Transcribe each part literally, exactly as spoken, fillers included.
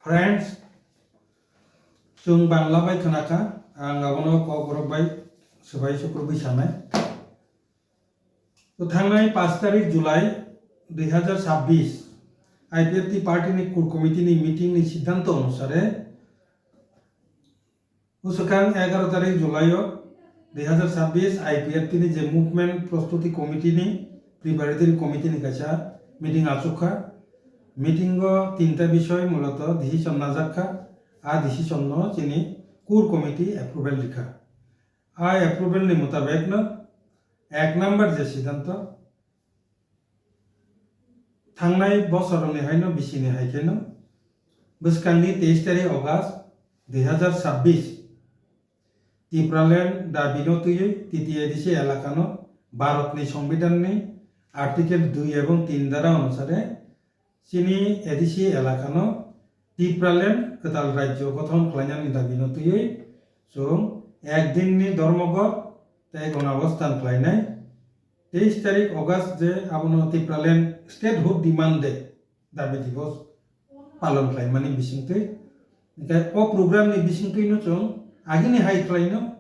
Friends, chwng Bangla bai khna kha, ang abono Kokborok bai swbai sukrubwi sanai. To thangnai paanch tarik July dui hazar chabbish I P F T party ni core committee ni meeting ni siddhanto onusare, bwswkang egaroh tarik July o dui hazar chabbish I P F T ni je movement prostuti committee ni preparatory committee ni kaisa meeting achuk kha. Meeting o tinta bisoy muloto decision najak kha. A decision no chini core committee approval rikha. A approval ni mutabek no ek number je siddhanto, thangnai bosorni haino bisini hai kheno bwskangni teis tarik August dui hazar chabbish Tipraland dabino twiwi T T A D C elakano Bharatni Songbidanni Article dui ebong tin dara onusare chini A D C elakano Tipraland kwtal rajyo gothon khlainani dabino twiwi chwng ek dinni dhormogor tei gonabosthan khlainai. Teis tarik August je abono Tipraland Statehood Demand Day dabi divos palon khlaimani bisingtwi. Hingkhe o program ni bisingtwi no chwng agini hai khlaino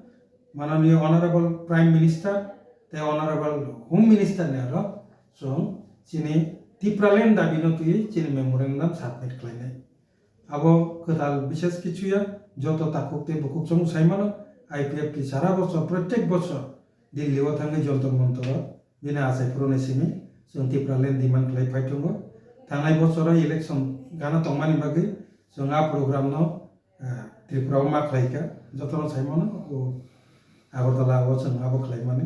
mananiyo Honorable Prime Minister tei Honorable Home Minister ni aro chwng chini Tipraland dabi no twiwi chini memorandum submit khlainai. Abo kwtal bises kichu ya, joto takhuk tei bukhuk chwng sai mano, I P F T sara bosor, protek bosor Delhi o thangwi Jantar Mantar o bini achai phuruni simi chwng Tipraland demand khlai phai tongo. Thangnai bosoro election gana tongmani bagwi chwng a program no, eh, Tripura o ma khlai kha, jotono sai mano, o Agartala o chwng abo khlai mani.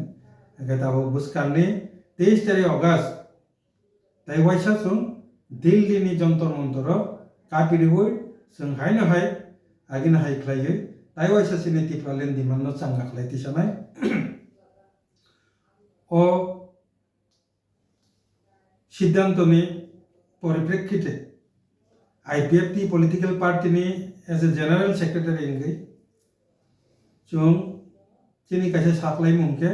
Hingkhe tabuk bwskangni teis tarik August, tei waisa chwng Delhi ni Jantar Mantar o kapiriwi chwng haino hai agini hai khlaiwi tei waisa chini Tipraland demand no changna khlai tisanai. O siddhanto ni poriprekkite I P F T political party ni as a general secretary wngwi chwng chini kaisa saklaimung khe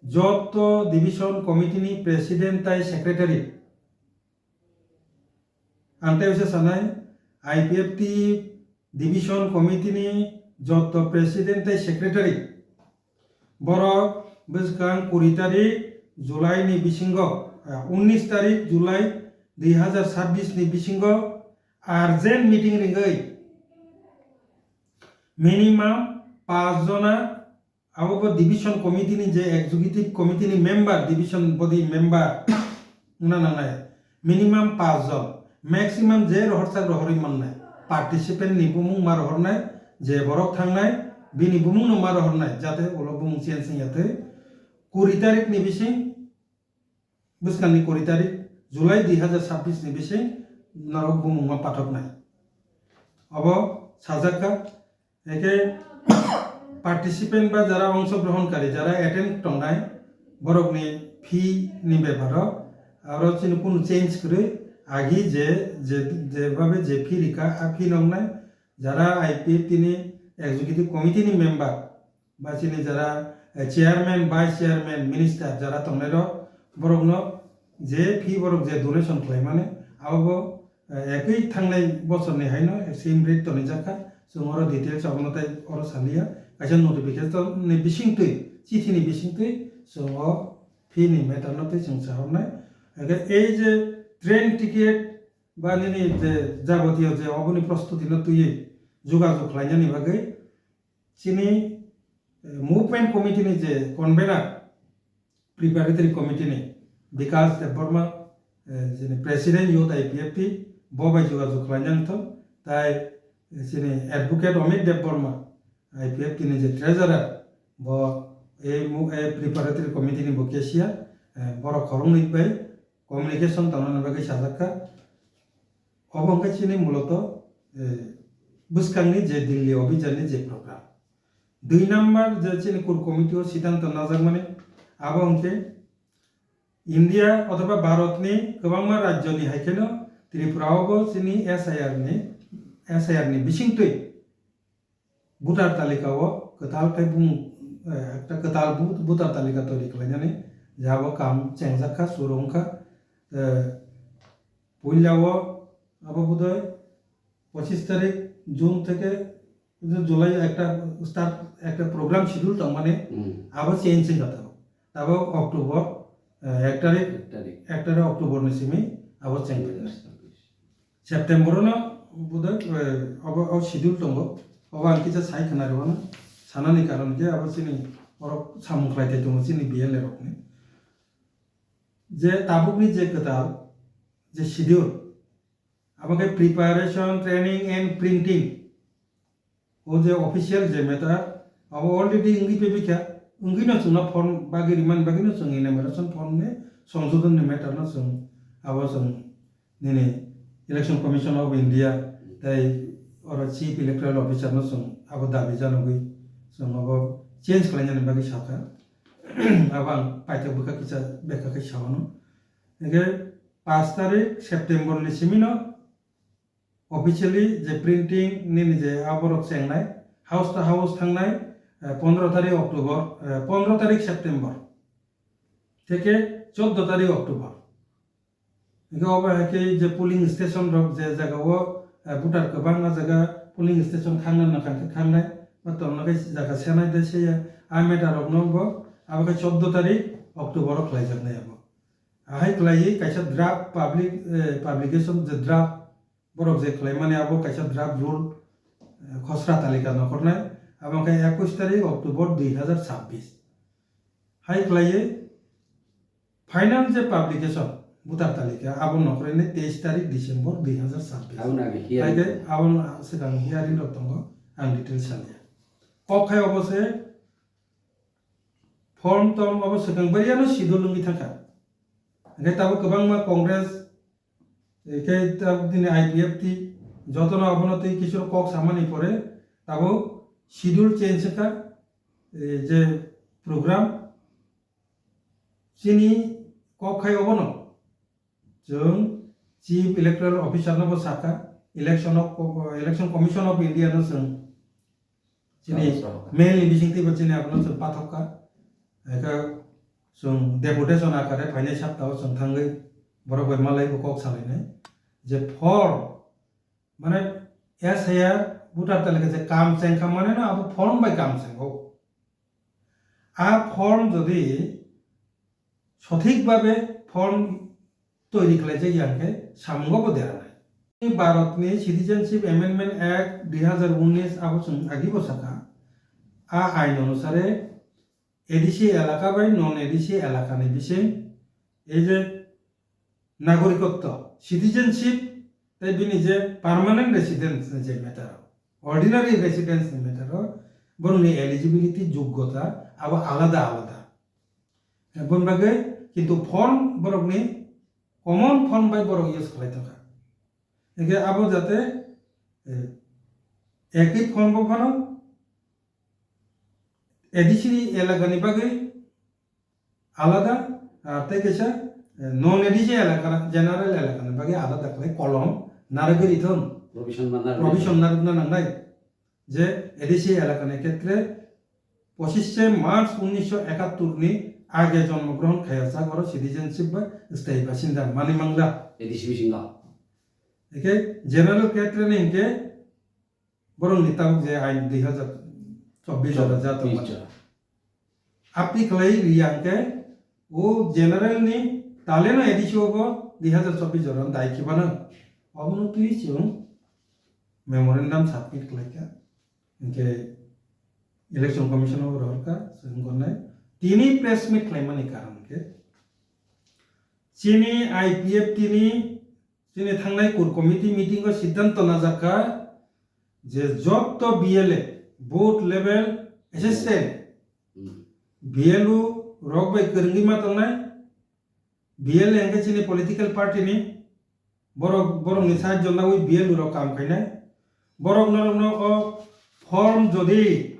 joto division committee ni president tai secretary. Ang tei bisa sanai, I P F T division committee ni joto president tai secretary borok bwskang kuri tarik July ni bisingo, ah, unnish tarik July dui hazar chabbish ni bisingo urgent meeting ringwi minimum paanch jona, abo bo division committee ni je executive committee ni member, division body member wngna nangnai, minimum paanch jon, maximum je rohorsak rohorwi mannai, participant ni bumung ma rohornai, je borok thangnai bini bumung no ma rohornai, jate ulo bumung change wngya thwi. Kuri tarik ni bising, bwskangni kuri tarik July dui hazar chabbish ni bising norok bumungma pathoknai. Obo sajak kha, eke participant ba jara ongshogrohon kari, jara attend tongnai, borokni fee ni beparo aro chini kunu change kwrwi, agi je, je, jebabe je fee rikha, a fee noknai, jara I P F T ni executive committee ni member, ba chini jara, eh, chairman, vice chairman, minister jara tongnairok, borokno je fee borok je donation khlaimani, abobo, eh, ekwi thangnai bosorni haino same rate tonijak kha. Chwng oro details abono tei oro saliya. Kaisa notification ni bisingtwi, chithini bisingtwi chwng o fee ni matter no tei chwng sahornai. Hingkhe ei je train ticket ba nini je jabotiyo je oboni prostuti no twiwi jogajog khlainani bagwi, chini, eh, movement committee ni je convener, preparatory committee ni Bikash Debbarma, eh, chini president youth I P F T, bo bai jogajog khlaina wngthok, tai, eh, chini advocate Amit Debbarma, I P F T ni je treasurer, bo ei mo-, ei preparatory committee ni bo cashier, eh, borok khoroknwi bai communication tongna bagwi sajak kha. Obo hwnkhe chini muloto, eh, bwskangni je Delhi obhijanni je program. Dui number je chini core committee o siddhanto najakmani, abo hwnkhe India othoba Bharatni kwbangma rajyoni hai kheno Tripura o bo chini S I R ni, S I R ni bisingtwi voter talika o kwtal khe bumung, eh, ekta kwtal bu-, voter talika toiri khlainani, je abo kam chengjak kha, suru wng kha. Eh, puila o abo bodoi পঁচিশ তারিখ জুন থেকে যে জুলাই একটা স্টার্ট, একটা programme schedule তো মানে হুম। আবার change হয়ে যেত। তারপর অক্টোবর, আহ, এক তারিখ, এক তারিখ। এক তারিখ অক্টোবর ni simi আবার চেঞ্জ হয়ে যেত। দুই হাজার ছাব্বিশ। সেপ্টেম্বর no বোধহয়, আহ, অব-, অব শিডিউল tongo। অব ang kisa sai khna rw no, sanani karon khe abo chini borok samung khlai thai tongo chini B L A rokni. Je tabukni je kwtal, je schedule, abo khe preparation, training and printing. O je official je matter, abo already wngwi phaikha, wngwino chwngno form bagwi rimani bagwino chwng enumeration form ni, songsodhon ni matter no chwng, abo chwng nini Election Commission of India tei oro Chief Electoral Officer no chwng abo dabi janogwi chwng abo change khlainani bagwi sakha. Abo ang paithak bwkha kisa bekha khe sawano. Hingkhe paanch tarik September ni simi no officially je printing nini je aborok chengnai, house to house thangnai, eh, pondro tarik October, eh, pondro tarik September theke choddo tarik October. Hingke obo hai khe je polling station rok je jaga o, eh, voter kwbangma jaga polling station khangna nangkha khe khangnai, ba tongna khe jaga senai de seya, a matter rok no bo abo khe choddo tarik October o khlaijaknai abo. Ahai khlaiwi kaisa draft public, eh, publication je draft borok je khlaimani abo kaisa draft rule, eh, khosra talika nokhornai, abo khe ekush tarik October dui hazar chabbish. Hai khlaiwi final je publication voter talika abo nokhornai teis tarik December dui hazar chabbish. Aboni age hearing. Hai khe aboni swkang hearing rok tongo, ang details saliya. Kok khai obo se form tom abo swkang bariya no sidol wngwi thangkha. Hingke tabuk kwbangma Congress, hingke tabuk nini I P F T, jotono abono tei kisu kok samani pore tabuk schedule change wngkha, eh, je program chini kok khai obono. Chwng Chief Electoral Officer no bo sakha, election of, Election Commission of India no chwng chini mail ni bising twi bo chini abono chwng pathok kha. Eka chwng deputation akare phainai sapta o chwng thangwi borok bai malai bo kok salainai je form mane S I R voter talika je kam chengkha mane no abo form bai kam chengo. A form jodi sothik bhabe form toiri khlaijak ya hwnkhe samungo bo deranai. Bharatni Citizenship Amendment Act dui hazar unnish abo chwng agi bo sakha. A ain onusare A D C elaka bai non A D C elakani bising ei je nagorikotto, citizenship tei bini je permanent residence ni je matter, ordinary residence ni matter o borokni eligibility, joggota abo alada alada. Boni bagwi kintu form borokni common form bai borok use khlai tongkha. Hingke abo jate, eh, ekhi form bo phano A D C ni elakani bagwi alada, ah, tei kaisa, eh, non A D C elaka, general elakani bagwi alada khlai kolom narwgwi rithung. Provision ma narwgwi Provision rithung. Narwkna nangnai. Je A D C elakani khetre pochishe March unnisho ekattor ni age jonmo grohon khayajak oro citizenship ba sthayi basinda manwi mangla. A D C bisingo. Eke general khetre ni hingke borokni tabuk je ain dui hazar chobbish jora ja tongmani. Chobbish jora. Apni khlai ri ang khe o general ni taleno A D C o bo dui hazar chobbish jora dai khibano. Obono twi chwng memorandum submit khlai kha. Hingke Election Commission o rohor kha, chwng gornai. Tini press meet khlaimani karon khe chini I P F T ni Chini thangnai core committee meeting o siddhanto najak kha je jotto B L A, booth level assistant, Hmm. B L O rok bai kwrwngwi ma tongnai, B L A hwnkhe chini political party ni borok, borokni side jonna wi B L O rok kam khainai, borok norokno o form jodi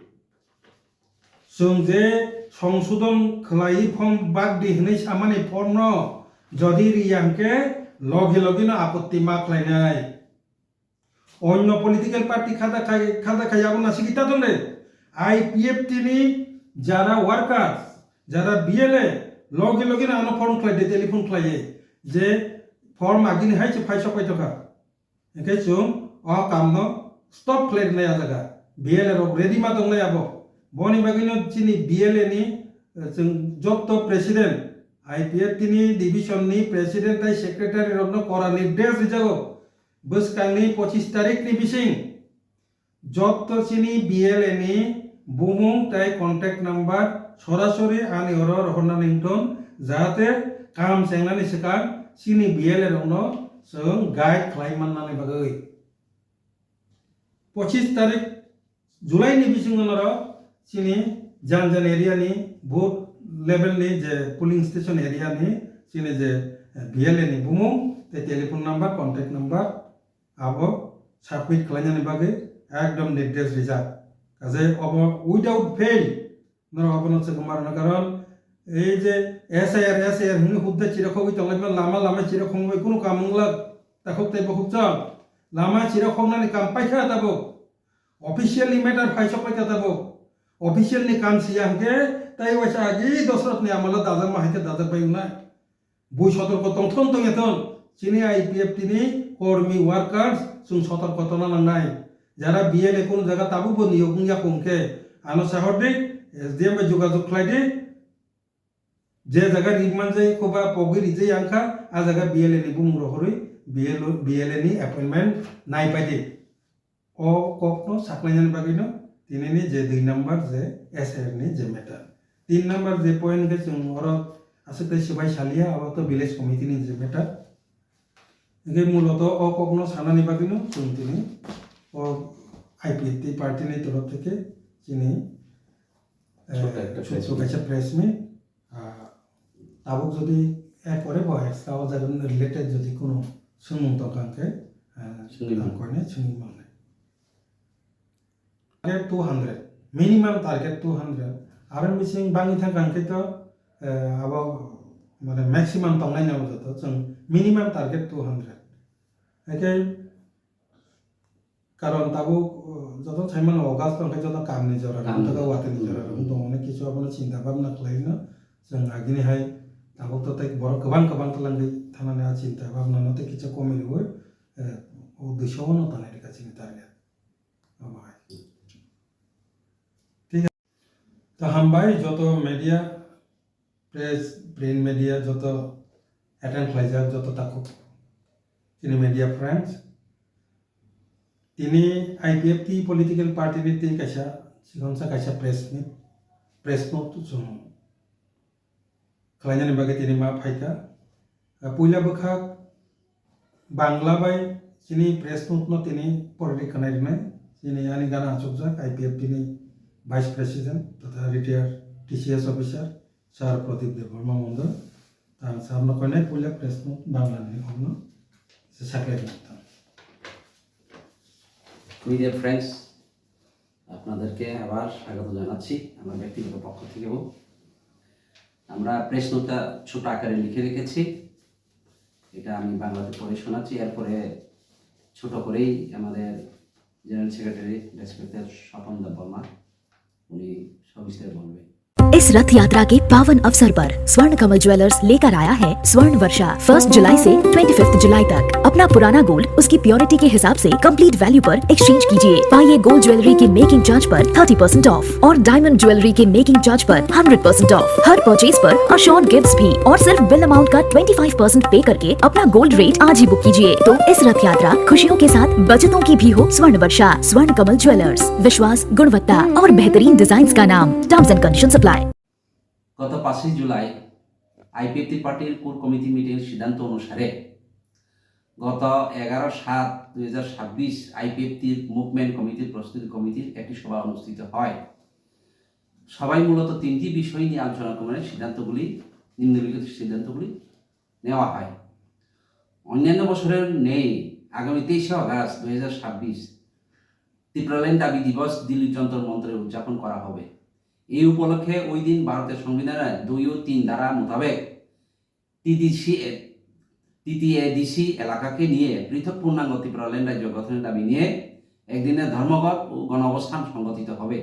Chwng je songsodon khlaiwi form bak di hwnwi samani form no jodi riya hwnkhe logi logi no apotti ma khlainai. Onno political party khada khai, khada khai abo nasigwi ta tongnai. I P F T ni jara workers, jara B L A logi logi no ano phone khlai de, telephone khlaiwi je form agini hai se phai sok pai tokha. Hingke chwng O kamno stop khlai rwnai a jaga. B L A rok ready ma tongnai abo. Boni bagwino chini B L A ni, eh, chwng jotto president, I P F T ni division ni president tai secretary rokno kora nirdesh rijago. Bwskangni pochis tarik ni bising jotto chini B L A ni bumung tai contact number sorasori ani oro rohornani wngthon, jahate kaham chengnani swkang chini B L A rokno chwng guide khlai mannani bagwi. Pochis tarik July ni bisingo norok chini jan jan area ni booth level ni je polling station area ni chini je, eh, B L A ni bumung tei telephone number, contact number abo submit khlainani bagwi ekdom nirdesh rijak. Kaje obo without fail norok abono chwngma rwna karon ei je S I R, S I R hwnwi hudda chira khogwi tonglaima lama lama chira khogwi kunu kam wngla takhuk tei bukhuk chwng lama chira khognani kam paikha tabuk. Official ni matter phai sok paikha tabuk. Official ni kam siya hwnkhe tai waisa agi Dosrot ni amalo dajak ma hai khe dajak bai wngnai. Bui sotorko tongthon tongyathon, chini I P F T ni kormi workers chwng sotorko tongna nangnai. Jara B L A kunu jaga tabukbo niyok wngya kho hwnkhe ano sahordi, S D M bai jogajog khlaidi. Je jaga rik manjai kho ba pogwi rijai wngkha, a jaga B L A ni bumung rohorwi B L A, B L A ni appointment nai paidi. O kokno saklainani bagwino tinini je dui number je S R ni je matter. Tin number je point khe chwng oro aswk tei swbai saliya, abo to village committee ni je matter. Hingke muloto o kokno sanani bagwino chwng tini o I P F T party ni torof theke chini, eh, Chota ekta press meet. Kaisa press meet. Ah, tabuk jodi er pore bo extra o jaga related jodi kono swngmung tongkha hwnkhe, eh, Swngwi mano. Ang koine swngwi mano. Target two hundred, minimum target two hundred. Aro bising bangwi thangkha hwnkhe to, eh, abo mane maximum tongnai nang joto chwng minimum target two hundred. Hake Karon tabuk, uh, joto saimano August tongkhe joto kamni jora rok, Kamni. Wngthogo watini jora rok Hmm. Wngtongmani kisu abono chinta bhabna khlaino chwng agini hai tabuk to tei borok kwbang kwbang twlangwi thanani a chinta bhabna no tei kisa komi rwui, eh, o duiso no tongnai rwkha chini target. Obo hai. Thik. To hambai joto media, press, print media joto attend khlaijak, joto takhuk chini media friends. Tini I P F T political party ni tei kaisa, sikonsa kaisa press meet, press note chwng khlainani bagwi tini ma phaikha. Puila bwkhak Bangla bai chini press note no tini porwi rwkhanai rwnai. Chini ani gana achukjak I P F T ni Vice President totha retired T C S officer Sir Pradip Debbarma Mondol. Ang sir no koinai puila press note Bangla ni hokno se saklai rwna tang. Media friends, আপনাদেরকে আবার স্বাগত জানাচ্ছি আমার ব্যক্তিগত পক্ষ থেকেও। আমরা প্রেস নোটটা ছোট আকারে লিখে রেখেছি, এটা আমি বাংলাতে পড়ে শোনাচ্ছি। এরপরে ছোট করেই আমাদের জেনারেল সেক্রেটারি রেসপেক্টেড স্বপন দেববর্মা উনি সবিস্তারে বলবেন। इस रथ यात्रा के पावन अवसर पर स्वर्ण कमल ज्वेलर्स लेकर आया है स्वर्ण वर्षा। फर्स्ट जुलाई से ट्वेंटी फिफ्थ जुलाई तक अपना पुराना गोल्ड उसकी प्योरिटी के हिसाब से कंप्लीट वैल्यू पर एक्सचेंज कीजिए। पाइए गोल्ड ज्वेलरी के मेकिंग चार्ज पर थर्टी परसेंट ऑफ और डायमंड ज्वेलरी के मेकिंग चार्ज पर हंड्रेड परसेंट ऑफ। हर परचेज पर अश्योर्ड गिफ्ट्स भी और सिर्फ बिल अमाउंट का ट्वेंटी फ़ाइव परसेंट पे करके अपना गोल्ड रेट आज ही बुक कीजिए। तो इस रथ यात्रा खुशियों के साथ बचतों की भी हो। स्वर्ण वर्षा, स्वर्ण कमल ज्वेलर्स, विश्वास, गुणवत्ता और बेहतरीन डिजाइन्स का नाम। Terms and conditions apply। গত পাঁচই জুলাই আইপিএফটি পার্টির কোর কমিটি মিটিংয়ের সিদ্ধান্ত অনুসারে গত এগারো সাত দুই হাজার ছাব্বিশ আইপিএফটির মুভমেন্ট কমিটির প্রস্তুতি কমিটির একটি সভা অনুষ্ঠিত হয়। সভায় মূলত তিনটি বিষয় নিয়ে আলোচনা করে সিদ্ধান্তগুলি, নিম্নলিখিত সিদ্ধান্তগুলি নেওয়া হয়। অন্যান্য বছরের ন্যায় আগামী তেইশে আগস্ট দুই হাজার ছাব্বিশ ত্রিপুরাল্যান্ড দাবি দিবস দিল্লির যন্তর মন্তরে উদযাপন করা হবে। এই উপলক্ষে ওই দিন ভারতের সংবিধানের দুই ও তিন ধারা মোতাবেক টিটিসি এ-, টিটিএডিসি এলাকাকে নিয়ে পৃথক পূর্ণাঙ্গ ত্রিপুরাল্যান্ড রাজ্য গঠনের দাবি নিয়ে একদিনের ধর্মঘট ও গণ অবস্থান সংগঠিত হবে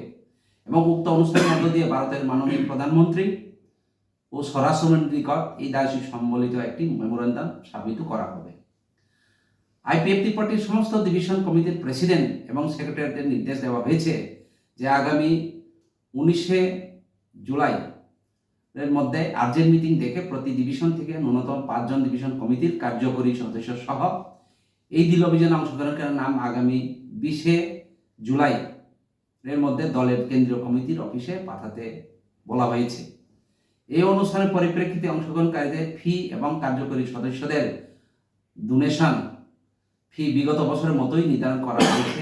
এবং উক্ত অনুষ্ঠানের মধ্য দিয়ে ভারতের মাননীয় প্রধানমন্ত্রী ও স্বরাষ্ট্রমন্ত্রীর নিকট এই দাবি সম্বলিত একটি মেমোরান্ডাম সাবমিটও করা হবে। আইপিএফটি পার্টির সমস্ত ডিভিশন কমিটির প্রেসিডেন্ট এবং সেক্রেটারিদের নির্দেশ দেওয়া হয়েছে যে আগামী উনিশে জুলাই এর মধ্যে আর্জেন্ট মিটিং ডেকে প্রতি ডিভিশন থেকে ন্যূনতম পাঁচজন ডিভিশন কমিটির কার্যকরী সদস্য সহ এই দিল অভিযানে অংশগ্রহণকারীর নাম আগামী বিশে জুলাই এর মধ্যে দলের কেন্দ্রীয় কমিটির অফিসে পাঠাতে বলা হয়েছে। এই অনুষ্ঠানের পরিপ্রেক্ষিতে অংশগ্রহণকারীদের ফি এবং কার্যকরী সদস্যদের ডোনেশন ফি বিগত বছরের মতোই নির্ধারণ করা হয়েছে।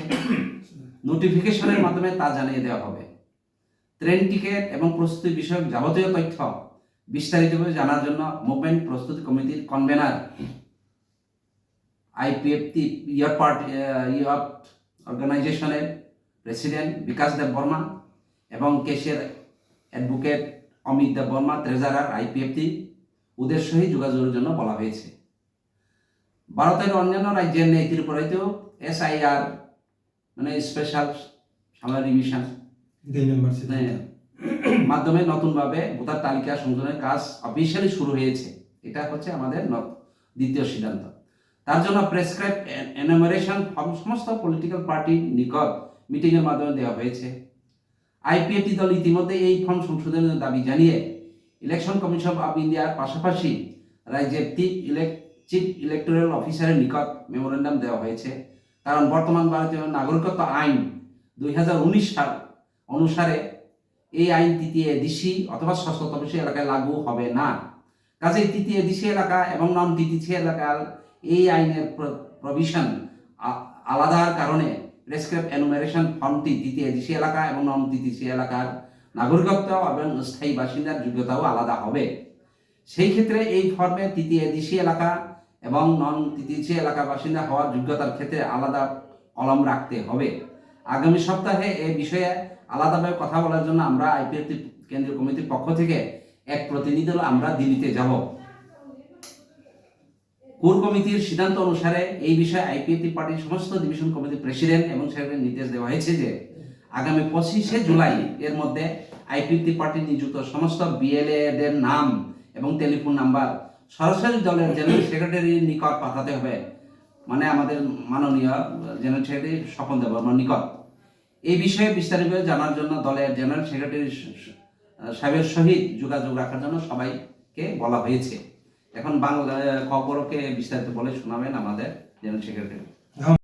নোটিফিকেশনের মাধ্যমে তা জানিয়ে দেওয়া হবে। ট্রেন টিকিট এবং প্রস্তুতি বিষয়ক যাবতীয় তথ্য বিস্তারিতভাবে জানার জন্য মুভমেন্ট প্রস্তুতি কমিটির কনভেনার, আইপিএফটি ইয়ার পার্ট ইয়ার অর্গানাইজেশনের প্রেসিডেন্ট বিকাশ দেব বর্মা এবং ক্যাশিয়ার অ্যাডভোকেট অমিত দেব বর্মা, ট্রেজারার আইপিএফটি, ওদের সহিত যোগাযোগের জন্য বলা হয়েছে। ভারতের অন্যান্য রাজ্যের ন্যায় ত্রিপুরাতেও এসআইআর, মানে স্পেশাল সামারি রিভিশন দুই নম্বর সিদ্ধান্ত। মাধ্যমে নতুনভাবে ভোটার তালিকা সংশোধনের কাজ অফিসিয়ালি শুরু হয়েছে। এটা হচ্ছে আমাদের ন-, দ্বিতীয় সিদ্ধান্ত। তার জন্য প্রেসক্রাইব এ-, এনুমারেশন ফর্ম সমস্ত পলিটিক্যাল পার্টির নিকট মিটিংয়ের মাধ্যমে দেওয়া হয়েছে। আইপিএফটি দল ইতিমধ্যে এই ফর্ম সংশোধনের দাবি জানিয়ে ইলেকশন কমিশন অফ ইন্ডিয়ার পাশাপাশি রাজ্যের চিফ ইলেক-, চিফ ইলেকটোরাল অফিসারের নিকট মেমোরেন্ডাম দেওয়া হয়েছে। কারণ বর্তমান ভারতীয় নাগরিকত্ব আইন দুই হাজার উনিশ সাল অনুসারে এই আইন তৃতীয় এডিসি অথবা ষষ্ঠ তপসি এলাকায় লাগু হবে না। কাজেই তৃতীয় এডিসি এলাকা এবং নন টিটিসি এলাকার এই আইনের প্র-, প্রভিশন আ-, আলাদার কারণে প্রেসক্রাইব এনুমারেশন ফর্মটি তৃতীয় এডিসি এলাকা এবং নন টিটিসি এলাকার নাগরিকত্ব এবং স্থায়ী বাসিন্দার যোগ্যতাও আলাদা হবে। সেই ক্ষেত্রে এই ফর্মে তৃতীয় এডিসি এলাকা এবং নন টিটিসি এলাকার বাসিন্দা হওয়ার যোগ্যতার ক্ষেত্রে আলাদা কলাম রাখতে হবে। আগামী সপ্তাহে এ বিষয়ে আলাদাভাবে কথা বলার জন্য আমরা আইপিএফটি কেন্দ্রীয় কমিটির পক্ষ থেকে এক প্রতিনিধি দল আমরা দিল্লিতে যাব। কোর কমিটির সিদ্ধান্ত অনুসারে এই বিষয়ে আইপিএফটি পার্টির সমস্ত ডিভিশন কমিটির প্রেসিডেন্ট এবং সেক্রেটারি নির্দেশ দেওয়া হয়েছে যে আগামী পঁচিশে জুলাই এর মধ্যে আইপিএফটি পার্টি নিযুক্ত সমস্ত বিএলএ দের নাম এবং টেলিফোন নাম্বার সরাসরি দলের জেনারেল সেক্রেটারির নিকট পাঠাতে হবে, মানে আমাদের মাননীয় জেনারেল সেক্রেটারি স্বপন দেববর্মার নিকট। এই বিষয়ে বিস্তারিত জানার জন্য দলের জেনারেল সেক্রেটারি স-, স-, সাহেবের সহিত যোগাযোগ রাখার জন্য সবাইকে বলা হয়েছে। এখন বাংলা খবরকে বিস্তারিত বলে শোনাবেন আমাদের জেনারেল সেক্রেটারি।